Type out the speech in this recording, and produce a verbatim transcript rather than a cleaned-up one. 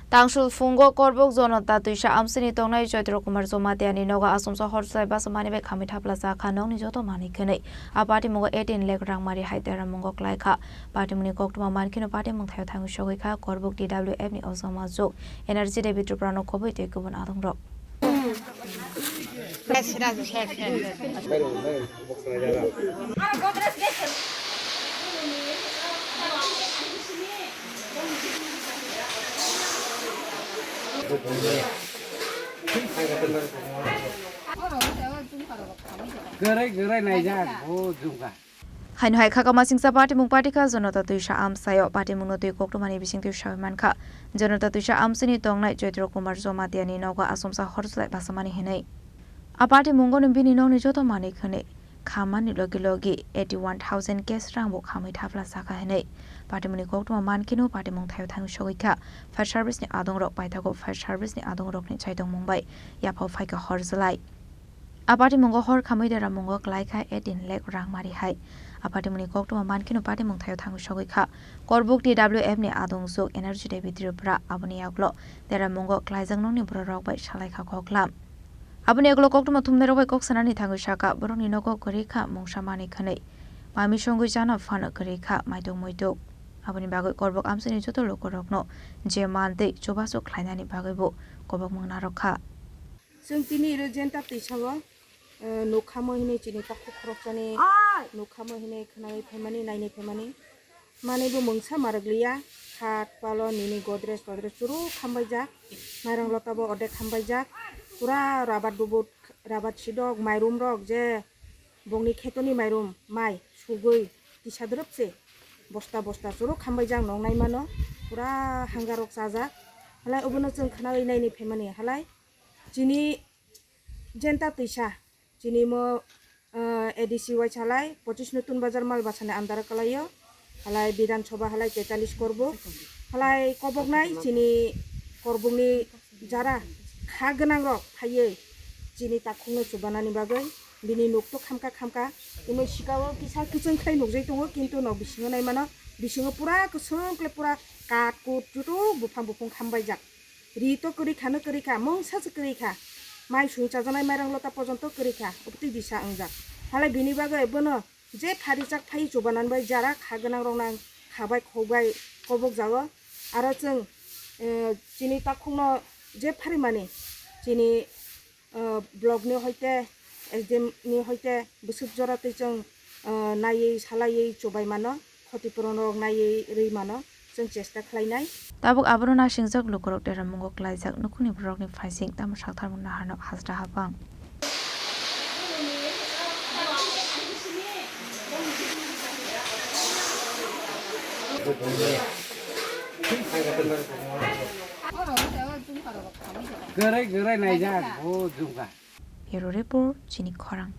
Tangsul phungo Korbuk Jonota Twisa amsini tongnai Joytro Kumar Jomatiani nogo asomsa hor chwlai basa mani bai khamwi thapla chakha nokni joto manwi khwnwi. A patimungo eighteen lakh rang mari hai tera mungo klai kha. Patimungni koktwma mankheno patimung thaio thangwi sogwi kha Korbuk T W F ni ojama juk Energy Devi Tripura no khobwi tei kubun adongrok. Grai grai naijak o jumkha. Haino hai khaka masingsa patimung patikha Jonota Twisa amsaio. Patimungno twi koktwmani bisingtwi sawi mankha. Jonota Twisa amsini tongnai Chaitro Kumar Jomatiani nogo asomsa hor chwlai basamani hinwi. A patimungo bini nokni joto manwi khwnwi khamani logi logi eighty one thousand cash rang bo khamwi thapla sakha hinwi. Patimungni koktwma mankheno patimung thaio thangwi sogwi kha. Fire service ni adongrok paithago fire service ni adongrokni chaitongmung bai yaphao phaikha hor chwlai. A patimungo hor khamwi dera mungo klai kha eighteen lakh rang mari hai. A patimungni koktwma mankheno patimung thaio thangwi sogwi kha. Korbuk T W F ni adong juk Energy Devi Tripura aboni yagulo dera mungo klaijak nokni bororok bai salai kha koklam. Aboni yagulo koktwma thumnairok bai kok sanani thangwi sakha borokni nogo kwrwi kha mungsa manwi khwnwi. Mami songwi chana phano kwrwi kha maituk muituk. Aboni bagwi Korbuk amchaini joto lukurokno je mantwi chubachu khlainani bagwi bo kobokmung narwk kha. Chwng tini iro jenta twisao, eh, nukha mo hinwi chini takhuk khoroksani nukha mo hinwi khwnai phaimani, nainai phaimani. Manwi bo mungsa marwk liya, khat, palo, nini godrej todrej churu khambaijak, mairang lota bo ordek khambaijak, pura rabat dubut, rabat sidok, mairum rok je bongni khetoni mairum, mai sugwi tisa drop se bosta bosta churu khambaijak nong naimano, pura hangarok chajak. Halai obono chwng khnawi nainwi phaimani, halai chini jenta twisa, chini mo, ah, A D C waisa halai pochis Nutun Bazar Malbasani andaro kwlaio, halai Bidhan Sabha halai tetalis Korbuk, halai koboknai chini Korbukni jara kha gwnangrok phaiwi chini takhukno chubanani bagwi bini nukto khamkha khamkha, tini sikao kisa kwchwng khlai nukjai tongo, kintu no bisingo naimano bisingo pura kwchwng khlai pura kat kut jutuk buphang buphung khambaijak. Ri to kwrwi kha no kwrwi kha, mungsa se kwrwi kha. Mai sui chajaknai mairang lota pojonto kwrwi kha, obotwi disa wngjak. Halai bini bagwi bono je phari chak phai chubanan bai jara kha gwnang rok nang kha bai khok bai kobok jago. Aro chwng, eh, chini takhukno je pharimani chini, eh, block ni hoite, S D M ni hoite bwswk jora twi chwng, eh, naiwi salaiwi chubai mano. Khotipurunrok naiwi rwi mano, chwng chesta khlainai. Tabuk abono nasingjak lukurok deramungo klaijak nukhungni borokni phaising tamo saktharmung naharno hasta hapang. Grai grai naijak o jumkha. Bureau Report, Chini Khorang.